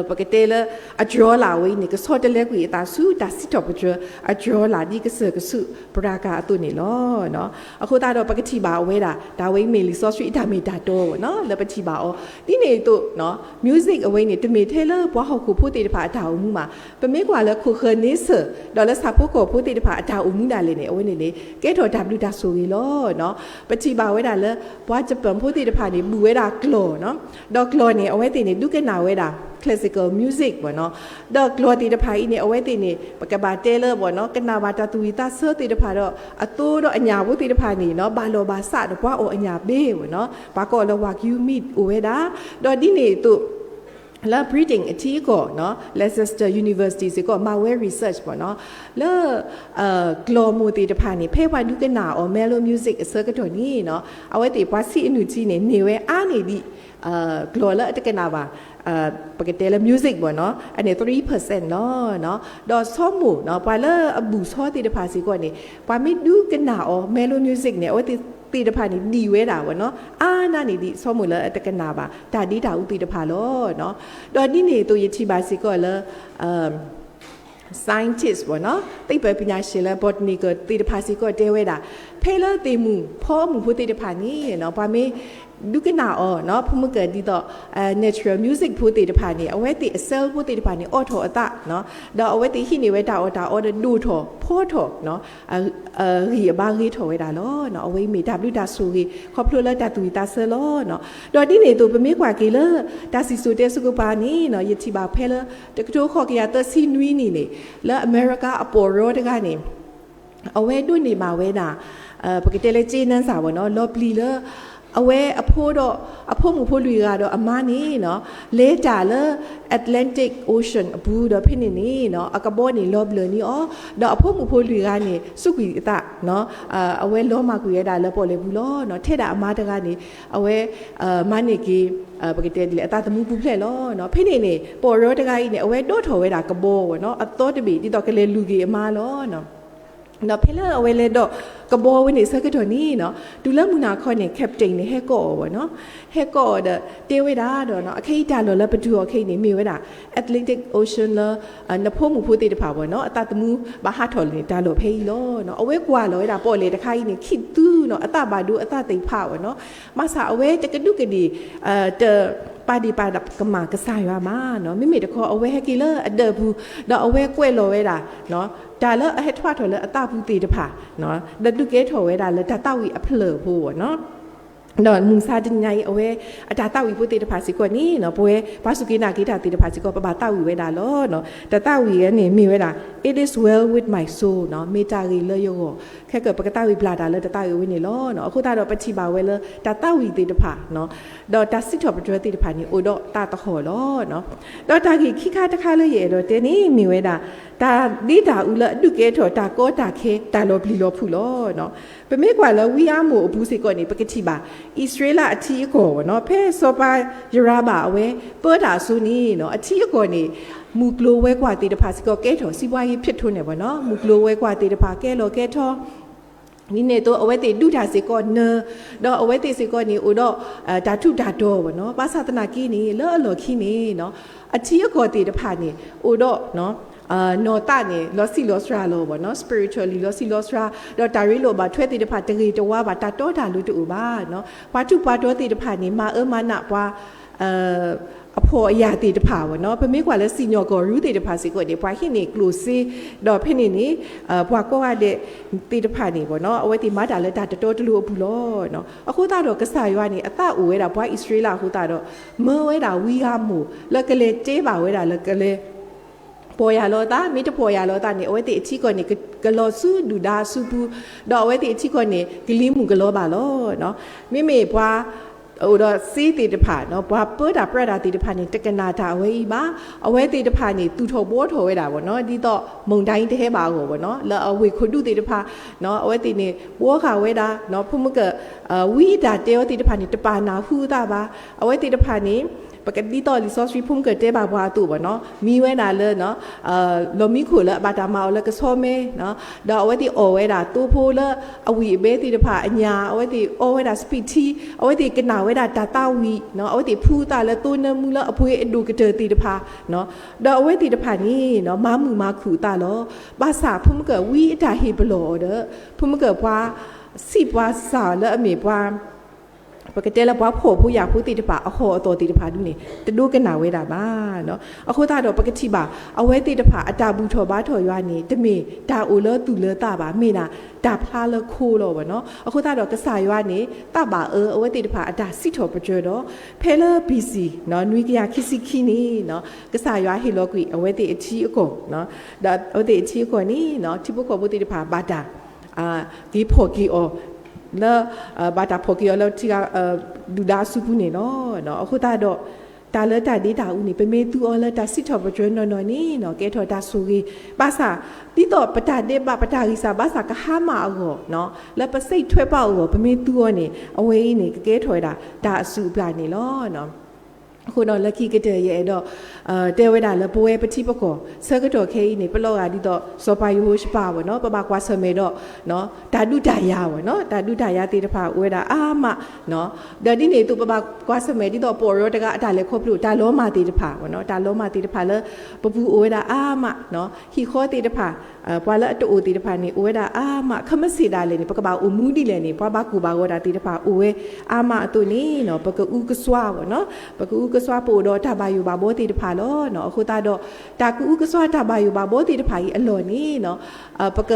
ပကတဲလၢ အကၠီလးဝဲအံၤန့ၣ် ကဆီတလဲကွံာ်အသးဆူတၢ်စံးထီၣ်ပတြၢၤ အကၠီလးဒ်ကစၢၢ်ကဆူး ပရၤကၤအသိးန့ၣ်လီၤ. အဃိသတးဒီး ပကထံၣ်ဘၣ်အဝဲဒၣ် တၢ်ဝဲအံၤမ့ၢ်လံာ်စီဆှံအတၢ်မ့ၢ်တၢ်တီဝဲနီၤ လၢပထံၣ်ဘၣ်အီၤ ဒ်န့ၣ်အသိး music အဝဲအံၤန့ၣ် တမ့ၢ်ထဲလၢပှၤဟီၣ်ခိၣ်ဖိသ့ၣ်တဖၣ်အတၢ်အိၣ်မူမး, ပမ့ၢ်ကွၢ်လၢခိၣ်ဃၢၤန့ဆၢၣ် ဒီးလၢဆၣ်ဖိကီၢ်ဖိသ့ၣ်တဖၣ်အတၢ်အိၣ်မူဒၣ်လဲာ်န့ၣ် အဝဲန့ၣ်န့ၣ် ကဲထီၣ်တၢ်ဘျုးတၢ်ဆိၣ်ဂ့ၤလီၤ. ပထံၣ်ဘၣ်ဝဲဒၣ်လၢ ပှၤကၠပၢၣ်ဖိသ့ၣ်တဖၣ်န့ၣ် ဘူၣ်ဝဲဒၣ်ကျီၢ်နီၤ ဒီးကျီၢ်န့ၣ် အဝဲသ့ၣ်န့ၣ် ဒုးကနၣ်ဝဲဒၣ် classical music ဝဲနီၤ, ဒီးကျီၢ်သ့ၣ်တဖၣ်အံၤန့ၣ် အဝဲသ့ၣ်န့ၣ် ပကဘၣ်တဲလၢဝဲနီၤ ကနၣ်ဘၣ်တၢ်သူၣ်ဝံၣ်သးဆၢသ့ၣ်တဖၣ်ဒီး အသိဒီးအညၣ်ဖိသ့ၣ်တဖၣ်န့ၣ်နီၤ ဘၣ်လီၢ်ဘၣ်စးဒီးပှၤအီၣ်အညၣ်ဘ့ဝဲနီၤ ပှၤကိးလၢ Wagyu meat အိၣ်ဝဲဒၣ်, ဒီးဒ်န့ၣ်အသိး လၢ Britain အထံအကီၢ်နီၤ Leicester University စ့ၢ်ကီး မၤဝဲ research ဝဲနီၤ လၢ ကျီၢ်မိၢ်သ့ၣ်တဖၣ်န့ၣ် ဖဲပှၤဒုးကနၣ်အီၤ mellow music အဆၢကတီၢ်န့ၣ်နီၤ အဝဲသ့ၣ်ပှၤဆံးအနုၢ်ထံန့ၣ် န့ၢ်ဝဲအါန့ၢ်ဒံး ကျီၢ်လၢအတကနၣ်ဘၣ် ပကတဲလၢ music ဝဲနီၤ အန့ၣ် three percent လီၤ. ဒီးဆီမိၢ်နီၤ ပှၤလၢအဘူၣ်ဆီသ့ၣ်တဖၣ်စ့ၢ်ကီးန့ၣ် ပှၤမ့ၢ်ဒုးကနၣ်အီၤ mellow music န့ၣ် အဝဲသ့ၣ်တဖၣ်န့ၣ် ဒံးဝဲဒၣ်ဝဲနီၤ အါန့ၢ်ဒံးဆီမိၢ်လၢအတကနၣ်ဘၣ် တၢ်ဒ့တၢ်အူသ့ၣ်တဖၣ်လီၤ. ဒီးဒ်န့ၣ်အသိး ယထံၣ်ဘၣ်စ့ၢ်ကီးလၢ scientist ဝဲနီၤ သိပ္ပံပညာရှင်လၢ botanical သ့ၣ်တဖၣ်စ့ၢ်ကီးတဲဝဲဒၣ် ဖဲလၢသ့ၣ်မုၢ်ဖီအမုၢ်ဖိသ့ၣ်တဖၣ်န့ၣ်နီၤ ပှၤမ့ၢ်ဒုးကနၣ်အီၤနီၤ ဖိမုၣ်ကၢၢ်ဒ်သိး natural music ဖိသ့ၣ်တဖၣ်န့ၣ် အဝဲသ့ၣ်အ cell ဖိသ့ၣ်တဖၣ်န့ၣ် အိးထီၣ်အသးနီၤ ဒီးအဝဲသ့ၣ်ဟံးန့ၢ်ဝဲတၢ်အီၣ်တၢ်အီဒီးဒိၣ်ထီၣ်ဖီထီၣ်နီၤ ဂံၢ်အဘါဂ့ၤထီၣ်ဝဲဒၣ်လီၤ. အဝဲအံၤမ့ၢ်တၢ်ဘျုးတၢ်ဆိၣ်ဂ့ၤ ခီဖျိလၢတၢ်သူၣ်ဝံၣ်သးဆၢလီၤ. ဒီးဒ်န့ၣ်အသိး ပမ့ၢ်ကွၢ်က့ၤလၢ တၢ်စံၣ်စိၤတဲစိၤကပၤန့ၣ်နီၤ ယထံၣ်ဘၣ်ဖဲလၢ တကထိဃိးကယၤသၢဆံနွံနံၣ်န့ၣ် လၢအမဲရကၤအပီၢ်ရီတဂၤန့ၣ် အဝဲဒိးန့ၢ်ဘၣ်ဝဲဒၣ် ပကတဲလၢ ကၠ့နၢစၢ်ဝဲနီၤ လီၤပျံၤလၢ အဝဲအဖိဒီး အဖိမုၣ်ဖိလွံၢ်ဂၤဒီးအမါန့ၣ်နီၤ လဲၤတၢ်လၢ Atlantic Ocean အပူၤဒီးဖဲန့ၣ်န့ၣ်နီၤ အကဘီန့ၣ်လီၤဘျၢၣ်န့ၢ်အီၤ ဒီးအဖိမုၣ်ဖိလွံၢ်ဂၤန့ၣ် စူးကွံာ်အသး အဝဲလီၤမၢ်ကွံာ်ဝဲဒၣ်လၢပီၣ်လဲၣ်ပူၤလီၤ. ထဲဒၣ်အမါတဂၤန့ၣ် အဝဲ မၤန့ၢ်က့ၤ ပကတဲဒ်လဲၣ် အသးသမူပူၤဖျဲးလီၤ. ဖဲန့ၣ်န့ၣ် ပီၢ်ရီတဂၤအံၤန့ၣ် အဝဲဒိးထီၣ်ဝဲဒၣ်ကဘီဝဲနီၤ အသီတဘ့ၣ် ဒ်သိးကလဲၤလူၤက့ၤအမါလီၤ. ဒီးဖဲလၢအဝဲလဲၤဒိးကဘီဝဲန့ၣ်ဆၢကတီၢ်န့ၣ်နီၤ တုၤလၢမုၢ်နၤခီန့ၣ် captain န့ၣ် ဟဲကိးအီၤဝဲနီၤ ဟဲကိးအီၤဒီးတဲဝဲဒၣ်ဒီး အခဲအံၤတၢ်လီၢ်လၢပတုၤအီၤခဲအံၤန့ၣ် မ့ၢ်ဝဲဒၣ် Atlantic Ocean လၢ နဖိမုၣ်ဖိသ့ၣ်တဖၣ်ဝဲနီၤ အသးသမူဘၣ်ဟးထီၣ်လၢန့ၣ် တၢ်လီၢ်ဖဲအံၤလီၤ. အဝဲကွၢ်လီၤဝဲဒၣ်ပီၣ်လဲၣ်တခါအံၤန့ၣ် ခံးသူနီၤ အသၣ်ဘၣ်ဒိအသၣ်သ့ၣ်ဖးဝဲနီၤ ဘၣ်ဆၣ်အဝဲတကဒူးကဒ့ၣ် တ ပာ်ဒ့ၣ်ပာ်ကမၣ်ကစၢ်ယွၤမးနီၤ. မ့မ့ၢ်တခီ အဝဲဟဲက့ၤလၢအဒၢးပူၤ, ဒီးအဝဲကွဲးလီၤဝဲဒၣ် တၢ်လၢအဟဲထီၣ်ထီၣ်လၢအသးပူၤသ့ၣ်တဖၣ်, ဒီးဒုးကဲထီၣ်ဝဲဒၣ်လၢတၢ်သးဝံၣ်အဖျၢၣ်ဖိနီၤ. ဒီးမုၢ်မဆါတနံၤညါအံၤ အဝဲအတၢ်သးဝံၣ်ဖိသ့ၣ်တဖၣ်စ့ၢ်ကီးန့ၣ်နီၤ, ပဝဲပှၤစူၢ်က့ၤနာ်က့ၤတၢ်သ့ၣ်တဖၣ်စ့ၢ်ကီး ပဘၣ်သးဝံၣ်ဝဲဒၣ်လီၤ. တၢ်သးဝံၣ်အံၤန့ၣ်မ့ၢ်ဝဲဒၣ် It is well with my soul နီၤ, မ့ၢ်တၢ်ဂ့ၤလၢယဂီၢ်, ခဲကၢ်ပကသးဝံၣ်ဘျၣ်တၢ်လၢတၢ်သးဝံၣ်အဝဲန့ၣ်လီၤ. အဃိသတးဒီးပထံၣ်ဘၣ်ဝဲလၢတၢ်သးဝံၣ်သ့ၣ်တဖၣ် ဒီးတၢ်စံးထီၣ်ပတြၢၤသ့ၣ်တဖၣ်န့ၣ် အိၣ်ဒီးတၢ်သဟီၣ်လီၤ. ဒီးတၢ်ဂ့ၢ်ခံခါတခါလၢယအဲၣ်ဒိးတဲန့ၣ်မ့ၢ်ဝဲဒၣ် တၢ်ဒ့တၢ်အူလၢအဒုးကဲထီၣ်တၢ်ကီတၢ်ခဲ တၢ်လီၤပျံၤလီၤဖုးလီၤ. ပမ့ၢ်ကွၢ်လၢဝံအၤမိၣ်အပူၤစ့ၢ်ကီးန့ၣ် ပကထံၣ်ဘၣ် အံၣ်စရ့လးအထံအကီၢ်နီၤ, ဖဲစီၤပၤယရၤဘၣ်အဝဲပၢတၢ်အစိၤန့ၣ်နီၤ, အထံအကီၢ်န့ၣ် မုၢ်ကျိၤဝဲၤကွာ်သ့ၣ်တဖၣ်စ့ၢ်ကီးကဲထီၣ်, စံးဘှါယံၤဖျိးထီၣ်န့ၣ်ဘၣ်နီၤ, မုၢ်ကျိၤဝဲၤကွာ်သ့ၣ်တဖၣ်ကဲလီၤကဲထီၣ် ဒ်န့ၣ်အသိး အဝဲသ့ၣ်ဒုးတၢ်စ့ၢ်ကီးနၢၤ, ဒီးအဝဲသ့ၣ်စ့ၢ်ကီးန့ၣ် အိၣ်ဒီး တၢ်ထူးတၢ်တီၤဘၣ်နီၤ. ဘၣ်ဆၣ်သနာ်က့န့ၣ် လၢအလီၢ်ခံန့ၣ်နီၤ, အထံအကီၢ်သ့ၣ်တဖၣ်န့ၣ် အိၣ်ဒီး နီၢ်သးန့ၣ် လီၤဆံးလီၤစှၤလီၤဘၣ်နီၤ, spiritually လီၤဆံးလီၤစှၤ, ဒီးတၢ်ရ့လိာ်ဘၣ်ထွဲသ့ၣ်တဖၣ်တဂ့ၤတဝါဘၣ်, တၢ်တီတၢ်လိၤတအိၣ်ဘၣ်နီၤ. ပှၤထူးပှၤတီၤသ့ၣ်တဖၣ်န့ၣ် မၤအၢမၤနးပှၤ အဖှီၣ်အယာ်သ့ၣ်တဖၣ်ဘၣ်နီၤ. ပမ့ၢ်ကွၢ်လၢစံၣ်ညီၣ်ကွီၢ်ရူသ့ၣ်တဖၣ်စ့ၢ်ကီးန့ၣ် ပှၤဟံးန့ၢ်ကျိၣ်စ့, ဒီးဖဲန့ၣ်န့ၣ် ပှၤကိးဂၤဒဲးသ့ၣ်တဖၣ်န့ၣ်ဘၣ်နီၤ, အဝဲသ့ၣ်မၤတၢ်လၢတၢ်တတီတလိၤအပူၤလီၤ. အဃိသတးဒီးကစၢ်ယွၤန့ၣ် အသးအိၣ်ဝဲဒၣ်ပှၤအံၣ်စရ့လးအဃိသတးဒီး မၢဝဲဒၣ်ဝံအၤမိၣ် လၢကလဲၤတဲဘၣ်ဝဲဒၣ်လၢကလဲၤ ပီၢ်ယၢ်လီၤအသး, မ့ၢ်တပီၢ်ယၢ်လီၤအသးန့ၣ် အဝဲသ့ၣ်အထံကီၢ်န့ၣ် က ကလီၤဆူဒုၣ်ဒါအစုပူၤ, ဒီးအဝဲသ့ၣ်အထံကီၢ်န့ၣ် ကလံၤမုၢ်ကလီၤဘၣ်လီၤ. မ့မ့ၢ်ပှၤ အိၣ်ဒီးစ့သ့ၣ်တဖၣ်နီၤ, ပှၤပၢတၢ်ပြးတၢ်သ့ၣ်တဖၣ်န့ၣ် တကနၣ်တၢ်အဝဲအံၤဘၣ်. အဝဲသ့ၣ်တဖၣ်န့ၣ် သူၣ်ထီၣ်ဘှီထီၣ်ဝဲဒၣ်ဘၣ်နီၤ, ဒ်သိး မုန်တိုင်း တဟဲဘၣ်အဂီၢ်ဘၣ်နီၤ, လၢအဝ့ၢ်ခိၣ်ဒူသ့ၣ်တဖၣ် အဝဲသ့ၣ်န့ၣ် ဘှီဃာ်ဝဲဒၣ် ဖိမုၣ်ကၢၢ် ဝံအတၢ်တဲအီၤသ့ၣ်တဖၣ်န့ၣ် တပာ်နၢ်ဟူအသးဘၣ်. အဝဲသ့ၣ်တဖၣ်န့ၣ် ပကဒ်သိးလံာ်စီဆှံဖိမုၣ်ကၢၢ်တဲဘၣ်ပှၤအသိးဘၣ်နီၤ, မံဝဲဒၣ်လၢ လီၢ်မံခိၣ်လၢအဘၣ်တၢ်မၤအီၤလၢကဆီမဲ, ဒီးအဝဲသ့ၣ်အီၣ်ဝဲဒၣ်သိဖိလၢအဝံၣ်အဘဲသ့ၣ်တဖၣ်အညၣ်, အဝဲသ့ၣ်အီဝဲဒၣ်စပံးထံ, အဝဲသ့ၣ်ကနၣ်ဝဲဒၣ်တၢ်သးဝံၣ်, အဝဲသ့ၣ်ဖှူအသးလၢသိနၢမူလၢအပှ့ၤအဒိၣ်ကတၢၢ်သ့ၣ်တဖၣ်, ဒီးအဝဲသ့ၣ်တဖၣ်န့ၣ် မၤမုာ်မၤခုၣ်အသးလီၤ. ဘၣ်ဆၣ်ဖိမုၣ်ကၢၢ်ဝံအတၢ်ဟ့ၣ်ပလီၢ်အီၤဒီး ဖိမုၣ်ကၢၢ်ပှၤ စံးပှၤစၢ်လၢအမ့ၢ်ပှၤ ပကတဲလၢပှၤဖှီၣ်ဖိယာ်ဖိသ့ၣ်တဖၣ် အဟီၣ်အသီၣ်သ့ၣ်တဖၣ်ဒုန့ၣ် တဒိကနၣ်ဝဲဒၣ်ဘၣ်. အဃိသတးဒီးပကထံၣ်ဘၣ် အဝဲသ့ၣ်တဖၣ်အတၢ်ဘူၣ်ထီၣ်ဘါထီၣ်ယွၤန့ၣ် တမ့ၢ်တၢ်အိၣ်လၢသူၣ်လၢသးဘၣ်, မ့ၢ်ဒၣ်တၢ်ဖျါလၢခိလီၤဘၣ်နီၤ. အဃိသတးဒီးကစၢ်ယွၤန့ၣ် သးဘၣ်အၢအဝဲသ့ၣ်တဖၣ်အတၢ်စံးထီၣ်ပတြၢၤဒီး ဖဲလၢ ဘီၣ်စံၣ် နွံကယၤခံဆံခံန့ၣ် ကစၢ်ယွၤဟ့ၣ်လီၤကွံာ်အဝဲသ့ၣ်အထံအကီၢ် ဒီးအဝဲသ့ၣ်အထံအကီၢ်န့ၣ် ထံဖိကီၢ်ဖိသ့ၣ်တဖၣ်ဘၣ်တၢ် က့ၤဖီၣ်က့ၤအီၤ လၢ ဘၣ်တၢ်ဖီၣ်က့ၤအီၤလၢထံဂၤ ဒုၣ်ဒါအစုပူၤန့ၣ်လီၤ. အဃိသတးဒီး တၢ်လၢတၢ်ဒ့တၢ်အူန့ၣ် ပမ့ၢ်သူအီၤလၢတၢ်စံးထီၣ်ပတြၢၤနီၢ်နီၢ်န့ၣ် ကဲထီၣ်တၢ်ဆိၣ်ဂ့ၤ, ဘၣ်ဆၣ် ဒ်သိးပတၢ်ဒဲးဘးပတၢ်ဂံၢ်စၢ်ဘါစၢ်ကဟါမၢ်အဂီၢ် လၢပစံးထွဲပာ်အဂီၢ် ပမ့ၢ်သူအီၤန့ၣ် အဝဲအံၤန့ၣ် ကကဲထီၣ်ဝဲဒၣ်တၢ်အစုၣ်အပျၢ်န့ၣ်လီၤ. အဃိဒီးလၢခံကတၢၢ်ယအဲၣ်ဒိး တဲဝဲဒၣ်လၢပဝဲပထံပကီၢ် ဆၢကတီၢ်ခဲအံၤန့ၣ် ပလီၤဂာ်ဒ်သိး စီၤပၤယဟိၤၡဖးဘၣ်နီၤ, ပဘၣ်ကွၢ်ဆၢၣ်မဲာ်ဒီး တၢ်ဒုးတၢ်ယၤဘၣ်နီၤ, တၢ်ဒုးတၢ်ယၤသ့ၣ်တဖၣ်အိၣ်ဝဲဒၣ်အါမး, ဒီးဒ်န့ၣ်အသိး ပဘၣ်ကွၢ်ဆၢၣ်မဲာ်ဒ်သိးပအိၣ်ရီတဂၤအတၢ်လဲၤခီဖျိ တၢ်လီၤမၢ်သ့ၣ်တဖၣ်, တၢ်လီၤမၢ်သ့ၣ်တဖၣ်လၢ ပပူၤအိၣ်ဝဲဒၣ်အါမး, ဟံၣ်ဃီသ့ၣ်တဖၣ် ပှၤလၢအတအိၣ်သ့ၣ်တဖၣ်န့ၣ် အိၣ်ဝဲဒၣ်အါမး, ခဲမုၢ်ဆ့ၣ်ဒၣ်လဲာ်န့ၣ် ပကဘၣ်အိၣ်မူဒ်လဲၣ်န့ၣ် ပှၤဘၣ်ကိၢ်ဘၣ်ဂီၤတၢ်သ့ၣ်တဖၣ်အိၣ်ဝဲအါမးအသိးန့ၣ် ပကအုကစွါဘၣ်နီၤ, ပကအုကစွါ ပအိၣ်ဒီးတၢ်ဘၣ်ယိၣ်ဘၣ်ဘီသ့ၣ်တဖၣ်လီၤ. အဃိသတးဒီး တၢ်ကအုကစွါတၢ်ဘၣ်ယိၣ်ဘၣ်ဘီသ့ၣ်တဖၣ်အံၤအလီၢ်န့ၣ် ပက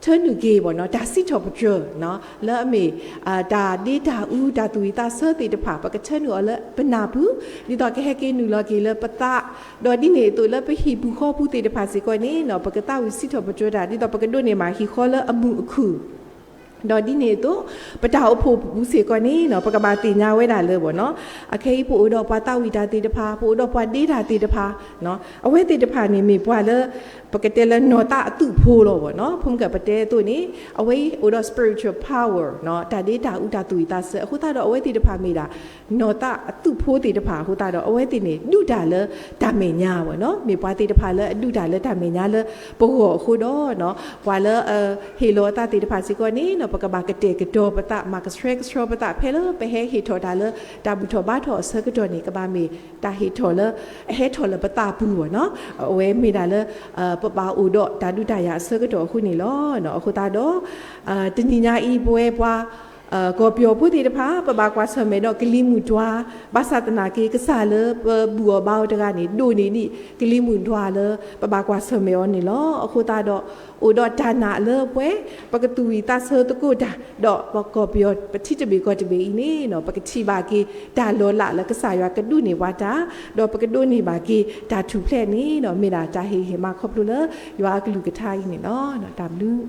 ထၢနုာ်က့ၤဘၣ်နီၤ တၢ်စံးထီၣ်ပတြၢၤ လၢအမ့ၢ် တၢ်ဒ့တၢ်အူ တၢ်သူၣ်ဝံၣ်သးဆၢသ့ၣ်တဖၣ် ပကထၢနုာ်အီၤလၢပနၢ်ပူၤ, ဒ်သိးကဟဲက့ၤနုာ်လီၤက့ၤလၢပသး, ဒီးဒ်န့ၣ်အသိးလၢပဟံၣ်ပူၤဃီပူၤသ့ၣ်တဖၣ်စ့ၢ်ကီးန့ၣ် ပကသးဝံၣ်စံးထီၣ်ပတြၢၤတၢ် ဒ်သိးပကဒိးန့ၢ်ဘၣ်ဟံၣ်ဃီလၢအမုာ်အခုၣ် ဒီးဒ်န့ၣ်အသိး ပတၢ်အိၣ်ဖှိၣ်ပူၤစ့ၢ်ကီးန့ၣ် ပကဘၣ်သ့ၣ်ညါဝဲဒၣ်လၢဘၣ်နီၤ, အခဲအံၤပအိၣ်ဒီးပှၤသးဝံၣ်တၢ်သ့ၣ်တဖၣ်, ပအိၣ်ဒီးပှၤဒ့တၢ်သ့ၣ်တဖၣ်, အဝဲသ့ၣ်တဖၣ်န့ၣ်မ့ၢ်ပှၤလၢ ပကတဲလၢနီၢ်သးအသုးဖိလီၤဘၣ်နီၤ, ဖိမုၣ်ကၢၢ်ပတဲအသိးန့ၣ် အဝဲအံၤအိၣ်ဒီး spiritual power တၢ်ဒ့တၢ်အူတၢ်သူၣ်ဝံၣ်သးဆၢ, အဃိသတးဒီးအဝဲသ့ၣ်တဖၣ်မ့ၢ်ဒၣ် နီၢ်သးအသုးဖိသ့ၣ်တဖၣ်အဃိသတးဒီး အဝဲသ့ၣ်န့ၣ် ဒုးတၢ်လၢတၢ်မဲာ်ညါဘၣ်နီၤ, မ့ၢ်ပှၤသ့ၣ်တဖၣ်လၢအဒုးတၢ်လၢတၢ်မဲာ်ညါလၢပဂီၢ်အဃိဒီး ပှၤလၢအဟ့ၣ်လီၤအသးသ့ၣ်တဖၣ်စ့ၢ်ကီးန့ၣ် ပကဘၣ်ကတဲာ်ကတီၤပသး မၤကဆှဲကဆှီပသး ဖဲလၢပဟဲဟ့ၣ်ထီၣ်တၢ်လၢတၢ်ဘူၣ်ထီၣ်ဘါထီၣ်အဆၢကတီၢ်န့ၣ် ကဘၣ်မ့ၢ်တၢ်ဟ့ၣ်ထီၣ်လၢ အဟဲထီၣ်လၢပသးပူၤဘၣ်နီၤ, အဝဲမ့ၢ်ဒၣ်လၢ ပဘၣ်အိၣ်ဒီးတၢ်ဒုးတၢ်ယၤအဆၢကတီၢ်အဃိန့ၣ်လီၤ. အဃိသတးဒီး တနံၤညါအံၤပဝဲပှၤ ကီၢ်ပယီၤဖိသ့ၣ်တဖၣ် ပဘၣ်ကွၢ်ဆၢၣ်မဲာ်ဒီးကလံၤမုၢ်တွၤ, ဘၣ်ဆၣ်သနာ်က့ ကစၢ်လၢပဘူၣ်အီၤဘါအီၤတဂၤန့ၣ် ဒိၣ်န့ၢ်ဒံးကလံၤမုၢ်တွၤလၢပဘၣ်ကွၢ်ဆၢၣ်မဲာ်အီၤန့ၣ်လီၤ. အဃိသတးဒီး အိၣ်ဒီးတၢ်နာ်လၢပှဲၤ ပကသူၣ်ဝံၣ်သးဆၢသကိးတၢ်, ဒီးပကီၢ်ပယီၤပထံတဘ့ၣ်ကီၢ်တဘ့ၣ်အံၤန့ၣ် ပကထံၣ်ဘၣ်က့ၤတၢ်လီၤလးလၢကစၢ်ယွၤကဒိးန့ၢ်ပှၤတၢ်, ဒီးပကဒိးန့ၢ်ဘၣ်က့ၤတၢ်ထူၣ်ဖျဲးန့ၣ် မ့ၢ်ဒၣ်တၢ်ဟ့ၣ်ဂံၢ်ဟ့ၣ်ဘါခီဖျိလၢယွၤအကလုၢ်ကထါအံၤန့ၣ်လီၤ. တၢ်ဘျုး